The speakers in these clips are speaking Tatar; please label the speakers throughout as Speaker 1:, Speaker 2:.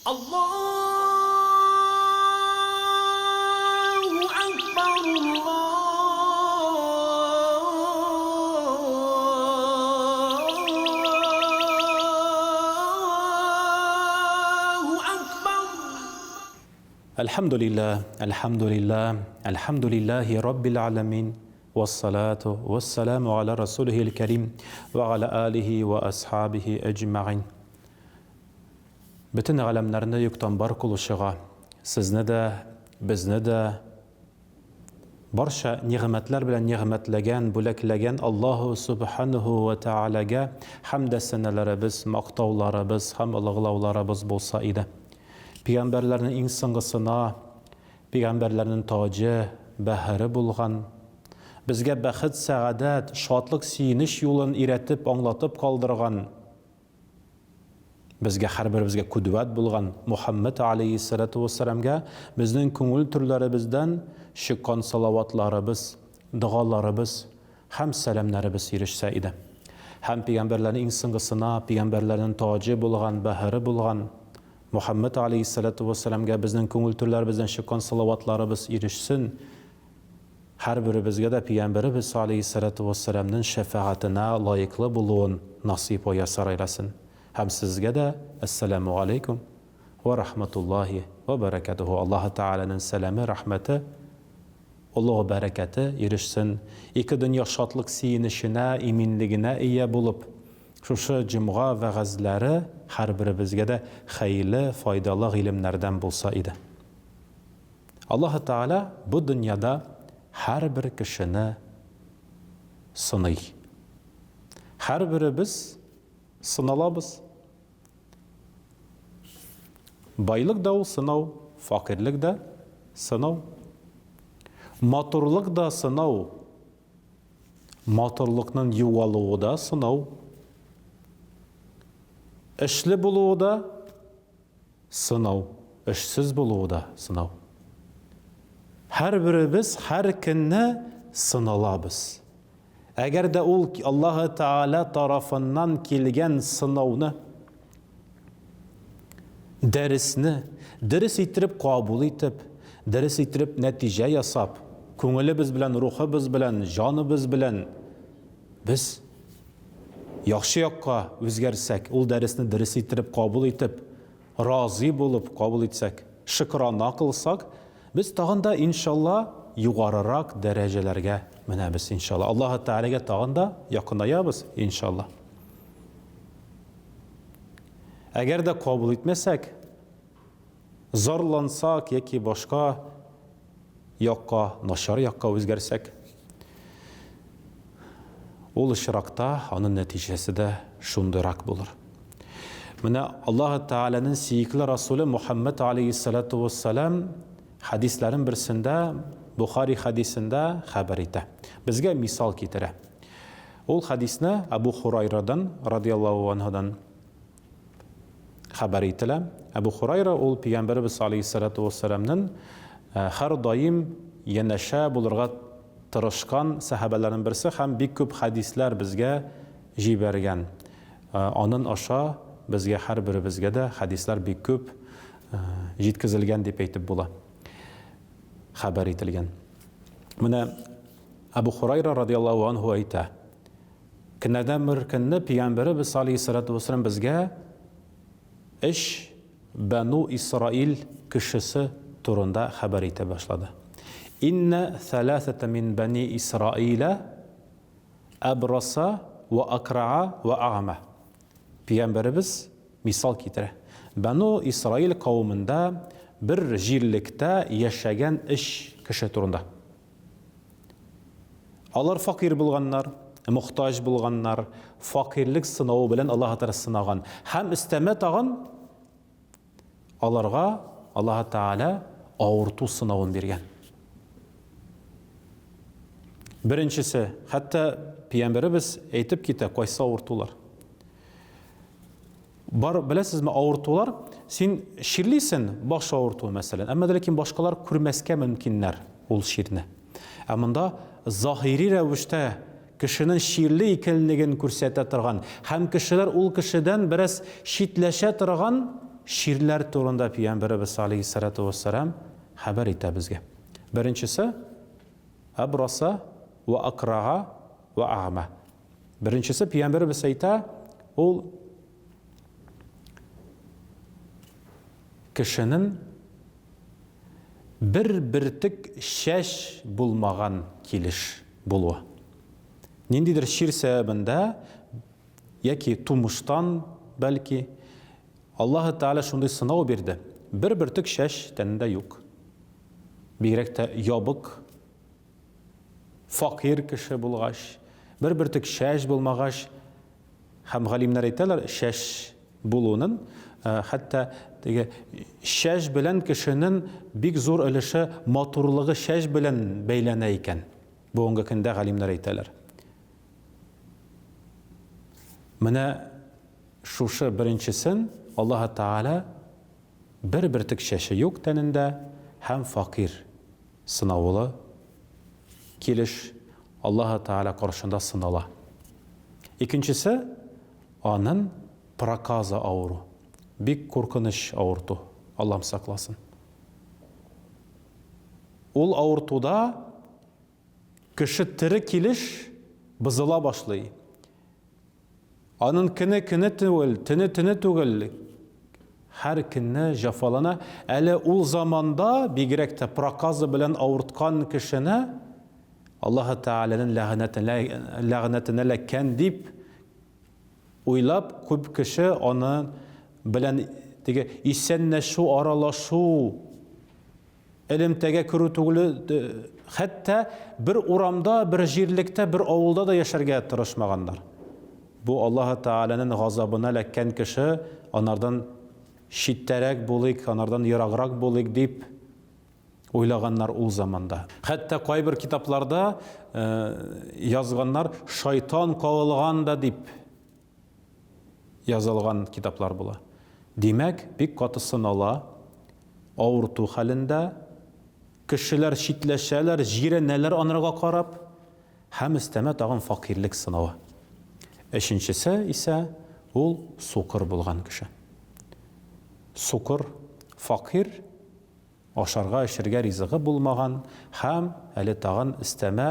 Speaker 1: Аллаһу акбар, Аллаһу акбар.
Speaker 2: Әлхәмдүлилләһ, әлхәмдүлилләһ, әлхәмдүлилләһи раббил галәмин, вассалату вассаламу аля расулихил кәрим, ва аля алихи ва асхабихи әҗмәгыйн. Бөтен галәмнәрне юктан бар кылучыга, сезне дә, безне дә барча нигъмәтләр белән нигъмәтләгән, бүләкләгән Аллаһу Сүбхәнәһү вә Тәгаләгә хәмдә-сәнәләребез, мактауларыбыз һәм олыглауларыбыз булса иде. Пигамбәрләрнең иң соңгысына, пигамбәрләрнең таҗы, бәһре булган, безгә бәхет-сәгадәт, шатлык-сөенеч юлын өйрәтеп, аңлатып калдырган, Безгә һәрберебезгә кудвәт булган Мухәммәд аләйһиссәләтү вәссәламгә безнең күңел түрләребездән чыккан салаватларыбыз, догаларыбыз һәм сәламнәребез ирешсә иде. Һәм пигамбәрләрнең иң соңгысына, пигамбәрләрнең таҗы булган, бәһре булган Мухәммәд аләйһиссәләтү вәссәламгә безнең күңел түрләребездән чыккан салаватларыбыз ирешсен. Һәрберебезгә дә Пигамбәребез аләйһиссәләтү вәссәламнең шәфәгатенә лаеклы булуын насыйп вә ясар әйләсен. Һәм сезгә дә Әссәләмү галәйкүм вә рахмәтуллаһи вә бәрәкәтүһү Аллаһы Тәгаләнең сәламе, рәхмәте, олуг бәрәкәте ирешсен. Ике дөнья шатлык-сөенеченә, иминлегенә ия булып, шушы җомга вәгазьләре һәрберебезгә дә хәерле, файдалы гыйлемнәрдән булса иде. Аллаһы Тәгалә бу дөньяда һәрбер кешене сыный. Һәрберебез сыналабыз. Байлык да ул сынау, факирлек дә сынау. Матурлык да сынау, матурлыкның югалуы да сынау. Эшле булуы да Сынау, эшсез булуы да сынау. Һәрберебез һәр көнне сыналабыз. Әгәр дә ул Аллаһы Тәгалә тарафыннан килгән сынауны, дәресне дөрес иттереп кабул итеп, дөрес иттереп нәтиҗә ясап, күңелебез белән, рухыбыз белән, җаныбыз белән без Яхшы якка үзгәрсәк, ул дәресне дөрес иттереп кабул итеп, разый булып кабул итсәк, шөкрана кылсак, без тагын да, иншалла, югарырак дәрәҗәләргә менәбез, иншалла. Аллаһы Тәгаләгә тагын да якынаябыз, иншалла. Әгәр дә кабул итмәсәк, зарлансак яки башка якка, начар якка үзгәрсәк, ул очракта аның нәтиҗәсе дә шундыйрак булыр. Менә Аллаһ Тәгаләнең сөекле Расуле Мухаммад алейһиссалату вассалам хәдисләрен берсендә, Бухари хәдисендә хәбәр итә. Безгә мисал китерә. Ул хәдисне Абу Хурайрадан радияллаһу анһудан хәбәр ителә. Әбу Хурайра ул пәйгамбәребез алейһиссалату вассаламның һәрдаим янәшә булырга тырышкан сәхабәләрнең берсе һәм бик күп хәдисләр безгә җибәргән. Анын аша безгә һәрберебезгә дә хәдисләр бик күп җиткезелгән дип әйтеп була. Хәбәр ителгән. Менә Әбу Хурайра радияллаһу анһу әйтә. Көннәрдән бер көнне пәйгамбәребез алейһиссалату вассалам безгә өч Бану Исраил кешесе турында хәбәр итә башлады. Инна саласата мин бани Исраиля абраса ва акраа ва ағма. Пәйгамбәребез мисал китерә. Бану Исраил кавемендә бер җирлектә яшәгән өч кеше турында. Алар факир булганнар, мохтаҗ булганнар, факирлек сынавы белән Аллаһ Тәгалә сынаган. Һәм өстәмә тагын аларга Аллаһ Тәгалә авырту сынавын биргән. Беренчесе, хәтта пәйгамбәребез әйтеп китә, кайсы авыртулар. Бар, беләсезме, авыртулар, син чирлисен, баш авыртуы мәсәлән, әмма дә ләкин башкалар күрмәскә мөмкиннәр ул чирне. Ә монда заһири рәвештә кешенең чирле икәнлеген күрсәтә торган һәм кешеләр ул кешедән бераз читләшә торган. чирләр турында пәйгамбәребез алейһиссалату вассалам хәбәр итә безгә. Беренчесе әбраса вә акрага вә ағма. Беренчесе пәйгамбәребез әйтә, ул кешенең бер бөртек чәч булмаган килеш булуы. Ниндидер чир сәбәбендә яки тумыштан, бәлки, Аллаһы Тәгалә шундый сынау бирде, бер бөртек чәч тәнендә юк. Бигрәк тә ябык, факир кеше булгач, бер бөртек чәч булмагач, һәм галимнәр әйтәләр, чәч булуның, хәтта теге чәч белән кешенең бик зур өлеше матурлыгы чәч белән бәйләнә икән. Бүгенге көндә галимнәр әйтәләр. Менә шушы беренчесен Аллаһы Тәгалә бер бөртек чәче юк тәнендә һәм факир, сынаулы килеш Аллаһы Тәгалә каршында сынала. Икенчесе, анын проказа авыру. Бик куркыныч авырту, Аллаһым сакласын. Ул авыртуда Кеше тере килеш бозыла башлый. Анын көне көне түгел, төне төне түгел. Һәр көнне җафалана. Әле ул заманда бигрәк тә проказа белән авырткан кешене Аллаһы Тәгаләнең ләгънәтенә ләгънәтенә эләккән дип уйлап, күп кеше аны белән теге исәнләшү, аралашу Элемтәгә керү түгел, хәтта бер урамда, бер җирлектә, бер авылда да яшәргә тырышмаганнар. Бу Аллаһы Тәгаләнең газабына эләккән кеше, анардан читтәрәк булыйк, анардан ераграк булыйк дип уйлаганнар ул заманда. Хәтта кайбер китапларда язганнар, шайтан кагылган да дип язылган китаплар була. Димәк, бик каты сынала, авырту хәлендә, кешеләр читләшәләр, җирәнәләр анарга карап, һәм өстәмә тагын факирлек сынавы. Өченчесе исә ул сукыр булган кеше. Сукыр, факир, ашарга-эчәргә ризыгы булмаган һәм әле тагын өстәмә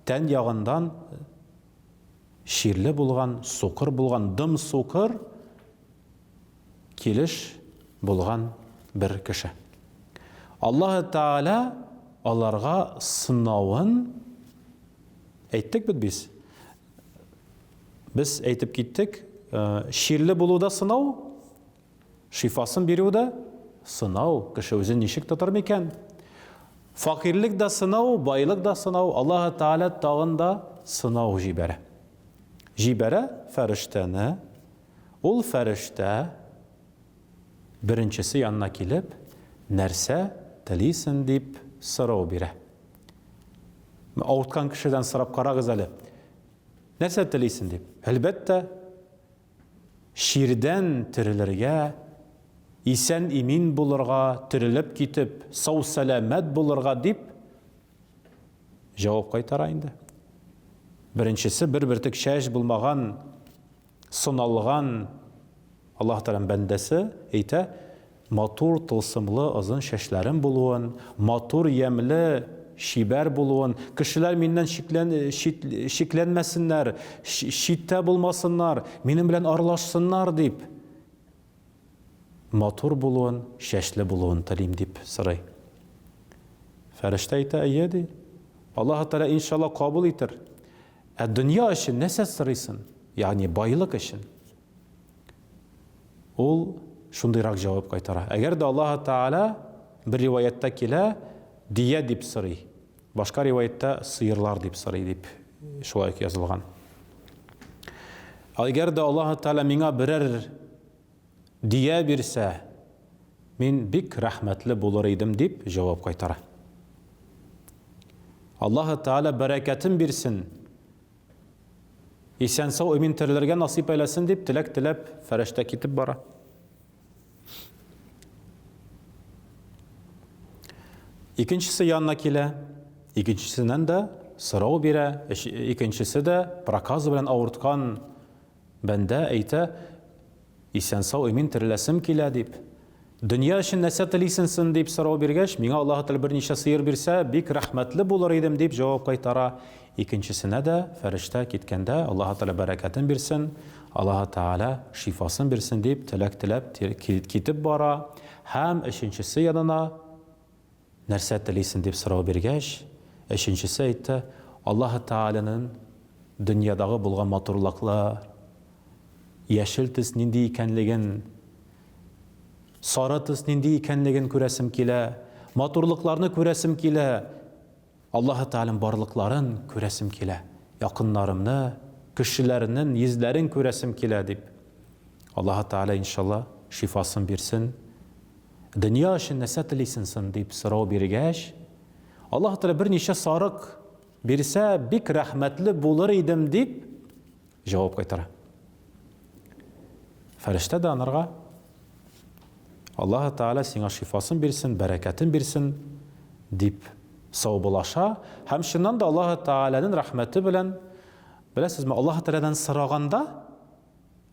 Speaker 2: тән ягыннан Чирле булган, сукыр булган, дым сукыр килеш булган бер кеше. Аллаһы Тәгалә аларга сынавын әйттек бит без. Без әйтеп киттек, э, чирле булу да сынау, Шифасын бирү дә сынау, кеше үзен ничек тотыр микән? Факирлек дә сынау, байлык да сынау, Аллаһы Тәгалә тагын да сынау җибәрә. Җибәрә фәрештәне, ул фәрештә беренчесе янына килеп, нәрсә телисен дип сорау бирә. Авырткан кешедән сорап карагыз әле. Нәрсә телисен дип. Әлбәттә, Чирдән терелергә, исән-имин булырга, терелеп китеп, сау-сәламәт булырга дип җавап кайтара инде. Беренчесе бер бөртек чәч булмаган, сыналган Аллаһ Тәгаләнең бәндәсе әйтә, Матур, тылсымлы озын чәчләрем булуын, матур, ямьле, чибәр булуын, кешеләр миннән шиклән, чит, шикләнмәсеннәр, читтә булмасыннар, минем белән аралашсыннар дип, матур булуын, чәчле булуын телим, дип сорый. Фәрештә әйтә, әйе, ди. Аллаһ Тәгалә иншалла кабул итер. Ә дөнья өчен нәрсә сорыйсың? Ягъни байлык өчен. Ул шундыйрак җавап кайтара. Әгәр дә Аллаһ Тәгалә бер риваятьтә килә, дия дип сорый. Башка риваятьтә сыерлар дип сорый дип шулай ук язылган. Әгәр дә Аллаһ Тәгалә миңа берәр дия бирсә, мин бик рәхмәтле булыр идем дип җавап кайтара. Аллаһ Тәгалә бәрәкәтен бирсен. Исән-сау имин терелергә насыйп әйләсен дип теләк теләп фәрештә китеп бара. Икенчесе янына килә, икенчесеннән дә сорау бирә, икенчесе дә проказа белән авырткан бәндә әйтә, Исән-сау, имин тереләсем килә, дип. Дөнья өчен нәрсә телисен сон, дип сорау биргәч, миңа Аллаһы Тәгалә берничә сыер бирсә, бик рәхмәтле булыр идем, дип җавап кайтара. Икенчесенә дә фәрештә киткәндә, Аллаһы Тәгалә бәрәкәтен бирсен, Аллаһы Тәгалә шифасын бирсен, дип теләк теләп китеп бара. Һәм өченчесе янына Нәрсә телисен дип сорау биргәч, өченчесе әйтте, Аллаһы Тәгаләнен дөньядагы булган матурлыклар, яшел төс нинди икәнлеген, сары төс нинди икәнлеген күрәсем килә, матурлыкларны күрәсем килә, Аллаһы Тәгаләнең барлыкларын күрәсем килә, якыннарымны, кешеләрнен йөзләрен күрәсем килә, дип. Аллаһы Тәгалә, иншалла, шифасын бирсен. Дөнья өчен нәрсә телисен сон, дип сорау биргәч, Аллаһы Тәгалә берничә сарык бирсә, бик рәхмәтле булыр идем, дип җавап кайтара. Фәрештә дә анарга, Аллаһы Тәгалә сиңа шифасын бирсен, бәрәкәтен бирсен, дип саубулаша. Һәм чыннан да Аллаһы Тәгаләнең рәхмәте белән, беләсезме, Аллаһы Тәгаләдән сораганда,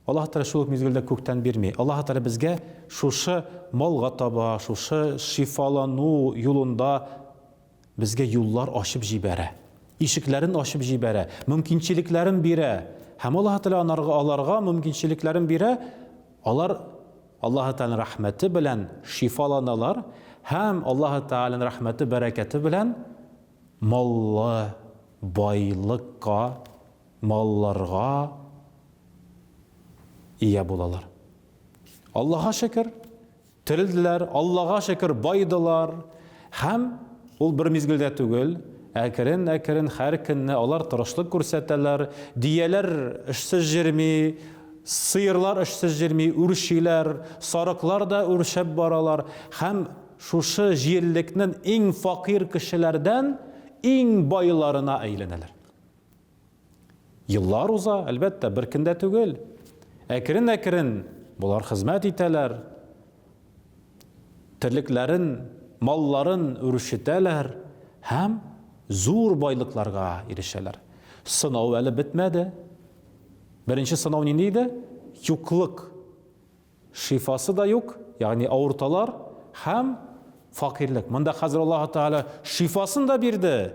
Speaker 2: Аллаһы Тәгалә шул ук мизгелдә күктән бирми. Аллаһы Тәгалә безгә шушы малга таба, шушы шифалану юлында безгә юллар ачып җибәрә. Ишекләрен ачып җибәрә, мөмкинчелекләрен бирә. Һәм Аллаһы Тәгалә анарга, аларга мөмкинчелекләрен бирә. Алар Аллаһы Тәгаләнең рәхмәте белән шифаланалар һәм Аллаһы Тәгаләнең рәхмәте, бәрәкәте белән маллы байлыкка, малларга ия булалар. Аллаһка шөкер, Терелделәр, Аллага шөкер, баедылар. Һәм ул бер мизгелдә түгел, әкрен-әкрен һәр көнне алар тырышлык күрсәтәләр, дияләр эшсез җөрми, сыерлар эшсез җөрми, үрчиләр, сарыклар да үрчәп баралар. Һәм шушы җирлекнең иң факир кешеләрдән иң байларына әйләнәләр. Еллар уза, әлбәттә, бер көндә түгел. Әкрен-әкрен болар хезмәт итәләр. Терлекләрен, малларын үрчетәләр һәм зур байлыкларга ирешәләр. Сынау әле бетмәде. Беренче сынау нинди иде? Юклык. Шифасы да юк, ягъни авырталар һәм факирлек. Монда хәзер Аллаһы Тәгалә шифасын да бирде.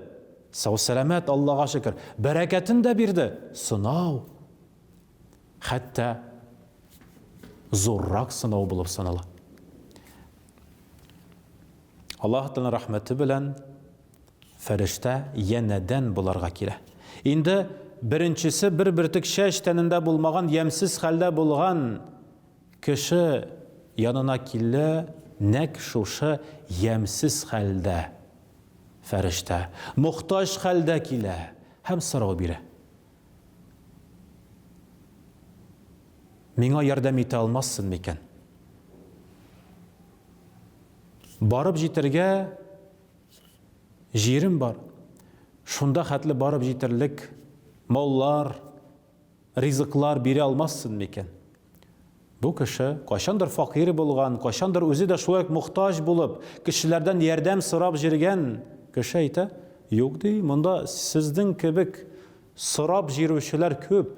Speaker 2: Сау-сәламәт, Аллага шөкер. Бәрәкәтен дә бирде. Сынау. Хәтта зуррак сынау булып санала. Аллаһ Тәгаләнең рәхмәте белән Фәрештә янәдән боларга килә. Инде беренчесе бер бөртек чәч тәнендә булмаган ямьсез хәлдә булган кеше янына килә, нәкъ шушы ямьсез хәлдә фәрештә, мохтаҗ хәлдә килә һәм сорау бирә. Миңа ярдәм итә алмассың микән? Барып җитәргә Җирем бар. Шунда хәтле барып җитерлек маллар, ризыклар бирә алмассың микән? Бу кеше кайчандыр факир булган, кайчандыр үзе дә шулай ук мохтаҗ булып, кешеләрдән ярдәм сорап җиргән кеше әйтә, юк ди, монда сезнең кебек сорап җирүчеләр күп.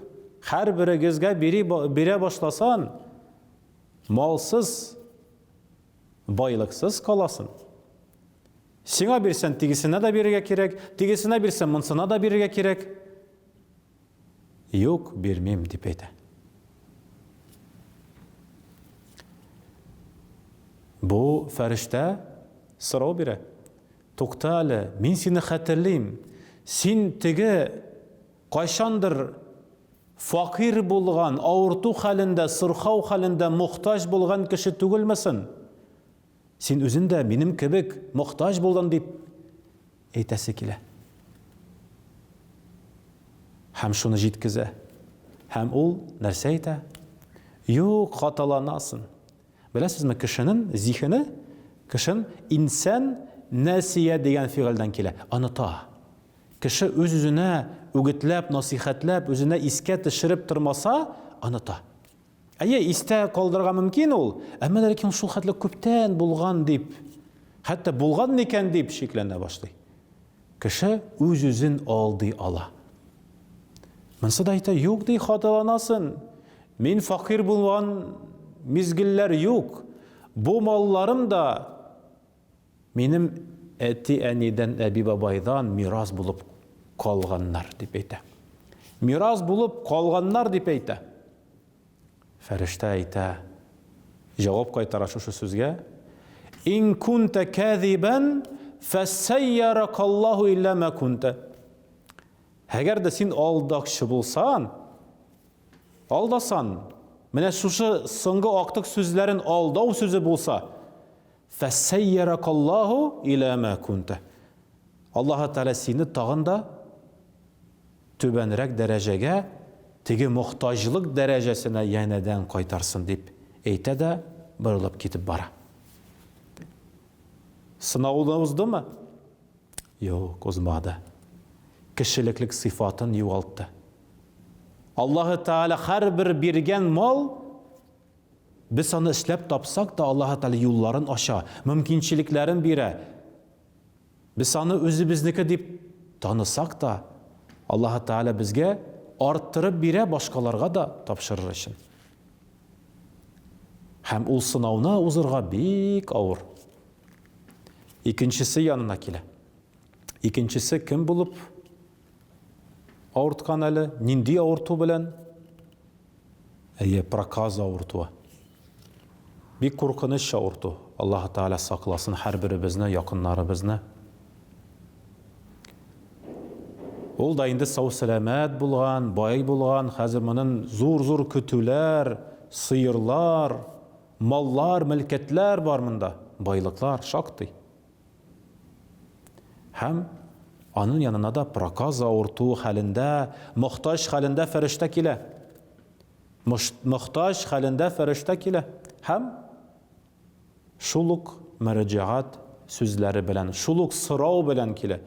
Speaker 2: Һәрберегезгә бери, бирә башласан, малсыз, байлыксыз каласың. Сиңа бирсән, тегесенә дә бирергә кирәк, тегесенә бирсән, монсына да бирергә кирәк. Юк, бирмим, дип әйтә. Бу фәрештә сорау бирә. Тукта әле, мин сине хәтерлим. Син теге кайчандыр факир булган, авырту хәлендә, сырхау хәлендә мохтаҗ булган кеше түгелмесен? Син үзен дә минем кебек мохтаҗ булдың дип әйтәсе килә. Һәм шуны җиткезә. Һәм ул нәрсә әйтә? Юк, хаталанасың. Беләсезме, кешенең зиһене, кешен инсан нәсия дигән фигыльдән килә, оныта. Кеше үз-үзенә үгетләп, насыйхәтләп, үзенә искә төшереп тормаса, оныта. Әйе, истә калдырырга мөмкин ул, әмма ләкин ул шул хәтле күптән булган дип, хәтта булган микән дип шикләнә башлый. Кеше үз-үзен алдый ала. Монсы да әйтә, юк ди, хаталанасың. Мин факир булган мизгелләр юк. Бу малларым да минем әти-әнидән, әби-бабайдан мирас булып калганнар, дип әйтә. Мирас булып калганнар, дип әйтә. Фәрештә әйтә, җавап кайтара шушы сүзгә, Ин кунта кәзибән, фәсәйяракаллаһу илля ма кунта. Әгәр дә син алдакчы булсан, алдасан, менә шушы соңгы актык сүзләрен алдау сүзе булса, фәсәйяракаллаһу илля ма кунта. Аллаһы Тәгалә сине тагын да түбәнрәк дәрәҗәгә, теге мохтаҗлык дәрәҗәсенә янәдән кайтарсын, дип әйтә дә борылып китеп бара. Сынауны уздымы? Юк, узмады. Кешелеклек сыйфатын югалтты. Аллаһы Тәгалә һәрбер биргән мал без аны эшләп тапсак та, Аллаһы Тәгалә юлларын ача, мөмкинчелекләрен бирә. Без аны үзебезнеке дип танысак та, Аллаһы Тәгалә безгә арттырып бирә башкаларга да тапшырыр өчен. Һәм ул сынауны узырга бик авыр. Икенчесе янына килә. Икенчесе кем булып авырткан әле? Нинди авырту белән? Әйе, проказ авыртуы. Бик куркыныч авырту. Аллаһы Тәгалә сакласын һәрберебезне, якыннарыбызны. Ул да инде сау-сәламәт булган, бай булган, хәзер монын зур-зур көтүләр, сыерлар, маллар, мөлкәтләр бар монда, байлыклар шактый. Һәм аның янына да проказа авыртуы хәлендә, мохтаҗ хәлендә фәрештә килә. Мохтаҗ хәлендә фәрештә килә. Һәм шул ук мөрәҗәгать сүзләре белән, шул ук сорау белән килә.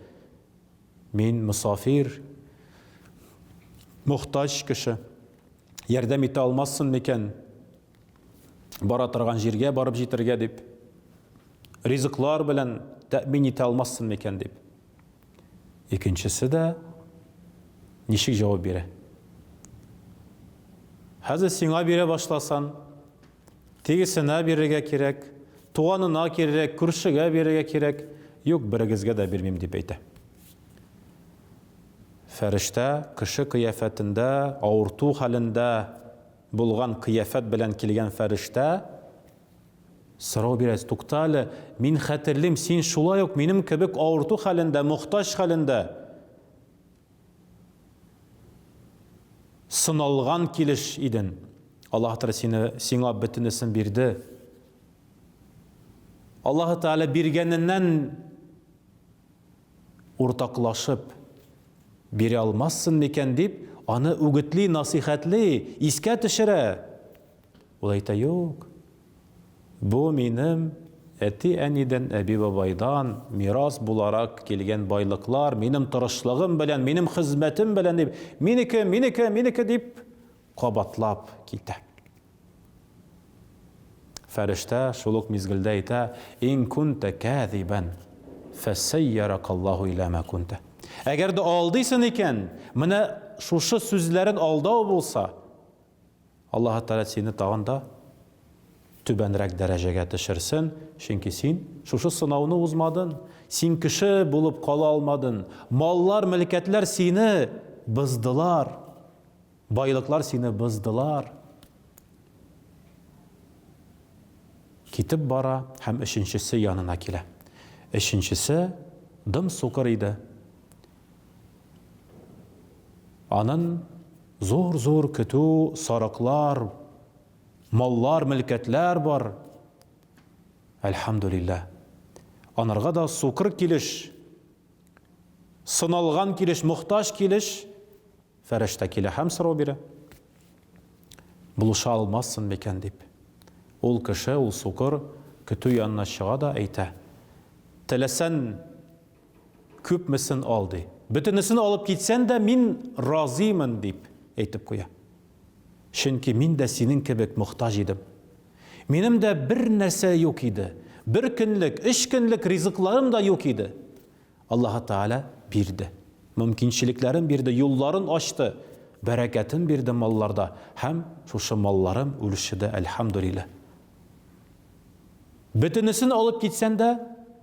Speaker 2: Мин мосафир, мохтаҗ кеше. Ярдәм итә алмассың микән? Бара торган җиргә барып җитәргә дип, ризыклар белән тәэмин итә алмассың микән дип. Икенчесе дә ничек җавап бирә? Хәзер сиңа бирә башласан, тегесенә бирергә кирәк, туганына кирәк, күршегә бирергә кирәк. Юк, берегезгә дә бирмим дип әйтә. Фәрештә кеше кыяфәтендә, авырту хәлендә булган кыяфәт белән килгән фәрештә сорау бирә, Тукта әле, мин хәтерлим, син шулай ук минем кебек авырту хәлендә, мохтаҗ хәлендә, сыналган килеш иден. Аллаһ Тәгалә сине, сиңа бөтенесен бирде. Аллаһ Тәгалә биргәненнән уртаклашып бирә алмассың микән дип, аны үгетли, насыйхәтли, искә төшерә. Ул әйтә, юк, бу минем әти-әнидән, әби-бабайдан мирас буларак килгән байлыклар, минем тырышлыгым белән, минем хезмәтем белән дип, минеке, минеке, минеке дип кабатлап китә. Фәрештә шул ук мизгелдә әйтә, Ин кунтә кәзибән, фәсәйяракаллаһу илә мә кунтә. Әгәр дә алдыйсың икән, менә шушы сүзләрен алдау булса, Аллаһы Тәгалә сине тагын да түбәнрәк дәрәҗәгә төшерсен, чөнки син шушы сынауны узмадын, син кеше булып кала алмадын, маллар, мөлкәтләр сине боздылар. Байлыклар сине боздылар. Китеп бара һәм өченчесе янына килә. Өченчесе дым сукыр иде. Анын зур-зур көтү сарыклар, маллар, мөлкәтләр бар. Әлхәмдүлилләһ. Анарга да сукыр килеш, сыналган килеш, мохтаҗ килеш Фәрештә килә һәм сорау бирә. Булыша алмассың микән дип. Ул кеше, ул сукыр, көтү янына чыга да әйтә. Теләсән күпмесен ал, ди. Бөтенесен алып китсән дә мин разыймын, дип әйтеп куя. Чөнки мин дә синең кебек мохтаҗ идем. Минем дә бер нәрсә юк иде. Бер көнлек, өч көнлек ризыкларым да юк иде. Аллаһы Тәгалә бирде. Мөмкинчелекләрен бирде, юлларын ачты. бәрәкәтен бирде малларда һәм шушы малларым үлчеде, әлхәмдүлилләһ. Бөтенесен алып китсән дә,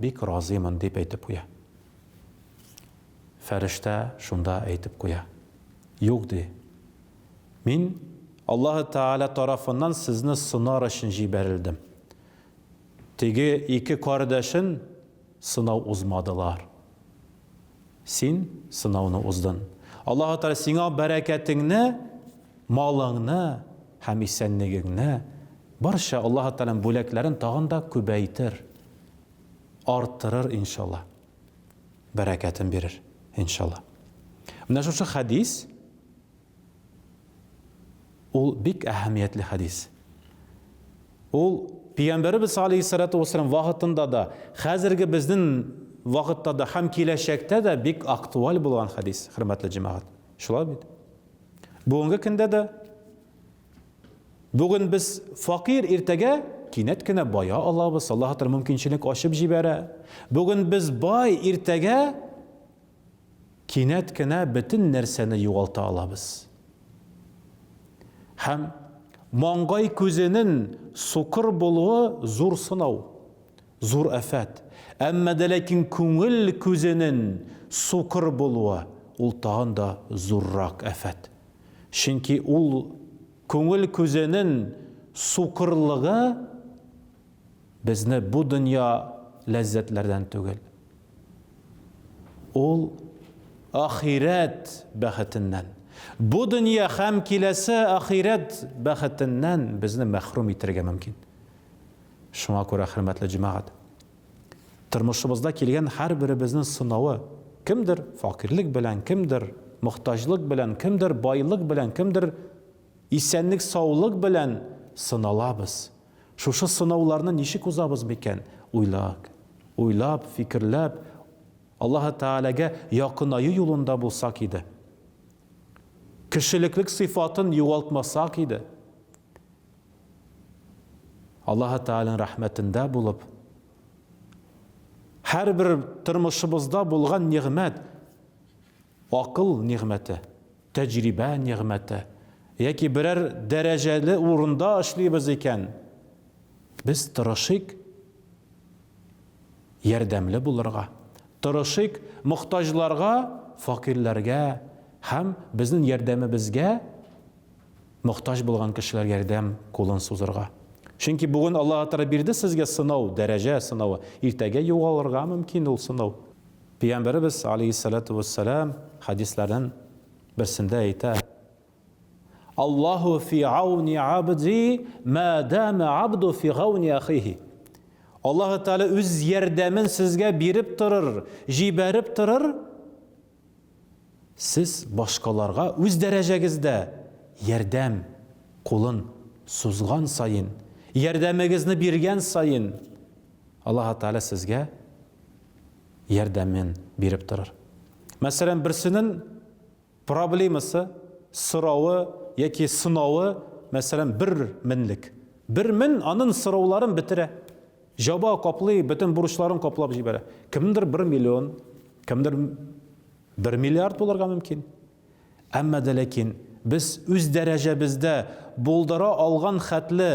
Speaker 2: бик разыймын, дип әйтеп куя. Фәрештә шунда әйтеп куя. Юк, ди. Мин Аллаһы Тәгалә тарафыннан сезне сынар өчен җибәрелдем. Теге ике кардәшен сынау узмадылар. Син сынауны уздын. Аллаһы Тәгалә сиңа бәрәкәтеңне, малыңны һәм исәнлегеңне, барча Аллаһы Тәгаләнең бүләкләрен тагын да күбәйтер, арттырыр, иншалла. Бәрәкәтен бирер, иншалла. Менә шушы хәдис Ул бик әһәмиятле хәдис. Ул Пәйгамбәребез алейһиссалату вассалам вакытында да, хәзерге безнең вакытта да һәм киләчәктә дә бик актуаль булган хәдис, хөрмәтле җәмәгать. Шулай бит? Бүгенге көндә дә бүген без факир, иртәгә кинәт кенә бая алабыз, Аллаһ Тәгалә мөмкинчелек ачып җибәрә. Бүген без бай, иртәгә Кинәт кенә бөтен нәрсәне югалта алабыз. Һәм маңгай күзенен сукыр булуы зур сынау, зур афәт. Әмма дә ләкин күңел күзенен сукыр булуы ул тагын да зуррак афәт. Чөнки ул күңел күзенен сукырлыгы Безне бу дөнья ләззәтләрдән түгел, ул ахирәт бәхетеннән, бу дөнья һәм киләсе ахирәт бәхетеннән безне мәхрүм итәргә мөмкин. Шуңа күрә, хөрмәтле җәмәгать, тормышыбызда килгән һәрберебезнең сынавы, кемдер факирлек белән, кемдер мохтаҗлык белән, кемдер байлык белән, кемдер исәнлек-саулык белән сыналабыз. Шушы сынауларны ничек узабыз микән? Уйлак, уйлап, фикерләп, Аллаһы Тәгаләгә якынаю юлында булсак иде. Кешелеклек сыйфатын югалтмасак иде. Аллаһы Тәгаләнең рәхмәтендә булып, һәрбер тормышыбызда булган нигъмәт, акыл нигъмәте, тәҗрибә нигъмәте яки берәр дәрәҗәле урында эшлибез икән, без тырышыйк ярдәмле булырга, тырышыйк мохтаҗларга, факирләргә һәм безнең ярдәмебезгә мохтаҗ булган кешеләргә ярдәм кулын сузырга. Чөнки бүген Аллаһ Тәгалә бирде сезгә сынау, дәрәҗә сынавы, иртәгә югалырга мөмкин ул сынау. Пәйгамбәребез алейһиссалату вәссәлам хәдисләрнең берсендә әйтә, Аллаһу фи ауни абди ма дама абду фи гауни ахихи. Аллаһ Тәгалә үз ярдәмен сезгә биреп торыр, җибәреп торыр. Сез башкаларга үз дәрәҗәгездә ярдәм кулын сузган саен, ярдәмегезне биргән саен, Аллаһ Тәгалә сезгә ярдәмен биреп торыр. Мәсәлән, берсенең проблемасы, соравы яки сынавы, мәсәлән, бер менлек. Бер мен анын сорауларын бетерә. Җаба, каплый, бөтен бурычларын каплап җибәрә. Кемдер бер миллион, кемдер бер миллиард булырга мөмкин. Әмма дә ләкин без үз дәрәҗәбездә булдыра алган хәтле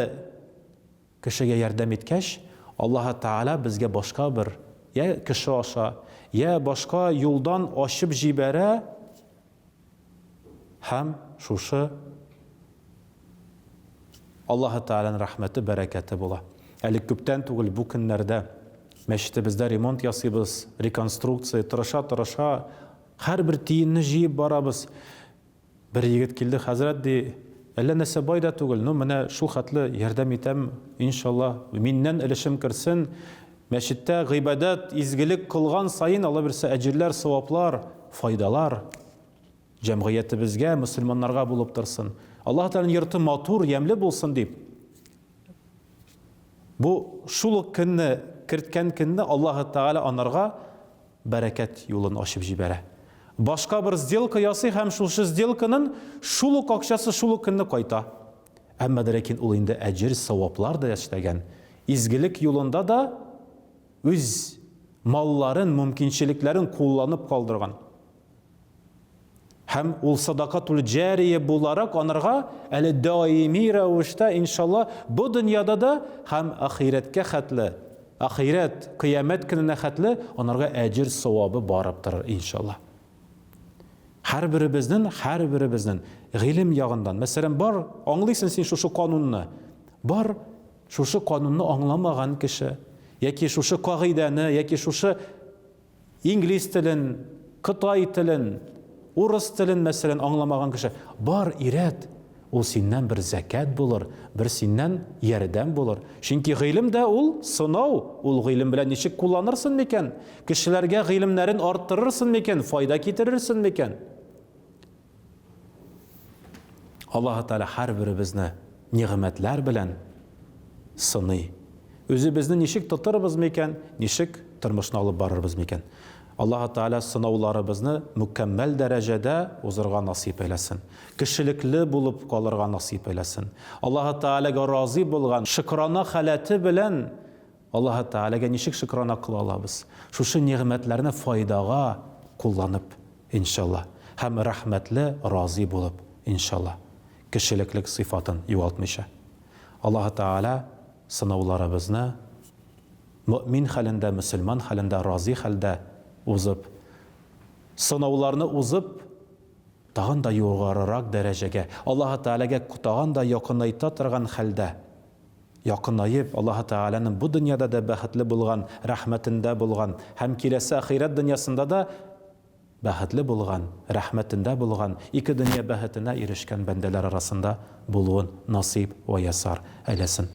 Speaker 2: Кешегә ярдәм иткәч, Аллаһы Тәгалә безгә башка бер, йә кеше аша, йә башка юлдан ачып җибәрә һәм шушы Аллаһы Тәгаләнең рәхмәте, бәрәкәте була. Әле күптән түгел бу көннәрдә мәчетебездә ремонт ясыйбыз, реконструкция, тырыша-тырыша һәрбер тиенне җыеп барабыз. Бер егет килде, хәзрәт, ди, әллә нәрсә бай да түгел, ну менә шул хәтле ярдәм итәм, иншалла, миннән өлешем керсен. Мәчеттә гыйбадәт, изгелек кылган саен, Алла бирсә, әҗерләр, саваплар, файдалар җәмгыятебезгә, мөселманнарга булып торсын. Аллаһ Тәгаләнең йорты матур, ямьле булсын дип. Бу шул ук көнне, керткән көнне Аллаһ Тәгалә анарга бәрәкәт юлын ачып җибәрә. Башка бер сделка ясый һәм шушы сделканын шул ук акчасы шул ук көнне кайта. Әмма дә ләкин ул инде әҗер, саваплар да эшләгән. Изгелек юлында да үз малларын, мөмкинчелекләрен кулланып калдырган. Һәм ул садакатул җәрия буларак анарга әле даими рәвештә, иншалла, бу дөньяда да һәм ахирәткә хәтле, ахирәт, кыямәт көненә хәтле анарга әҗер савабы барып торыр, иншалла. Һәрберебезнең, һәрберебезнең гыйлем ягыннан, мәсәлән, бар, аңлыйсың син шушы канунны, бар шушы канунны аңламаган кеше, яки шушы кагыйдәне, яки шушы Инглиз телен, кытай телен, урыс телен, мәсәлән, аңламаган кеше, бар, өйрәт, ул синнән бер зәкят булыр, бер синнән ярдәм булыр. Чөнки гыйлем дә ул сынау, ул гыйлем белән ничек кулланырсын микән? Кешеләргә гыйлемнәрен арттырырсын микән, файда китерерсен микән? Аллаһы Тәгалә һәрберебезне нигъмәтләр белән сыный. Үзебезне ничек тотырбыз микән, ничек тормышны алып барырбыз микән? Аллаһы Тәгалә сынауларыбызны мөкәммәл дәрәҗәдә узырга насыйп әйләсен. Кешелекле булып калырга насыйп әйләсен. Аллаһы Тәгаләгә разый булган, шөкрана халәте белән Аллаһы Тәгаләгә ничек шөкрана кыла алабыз? Шушы нигъмәтләрне файдага кулланып, иншалла, һәм рәхмәтле, разый булып, иншалла, кешелеклек сыйфатын югалтмыйча. Аллаһы Тәгалә сынауларыбызны мөэмин хәлендә, мөселман хәлендә, разый хәлдә узып, сынауларны узып, тагын да югарырак дәрәҗәгә, Аллаһы Тәгаләгә тагын да якынайта торган хәлдә, якынаеп, Аллаһы Тәгаләнең бу дөньяда да бәхетле булган, рәхмәтендә булган һәм киләсе ахирәт дөньясында да бәхетле булган, рәхмәтендә булган, ике дөнья бәхетенә ирешкән бәндәләр арасында булуын насыйп вә ясар әйләсен.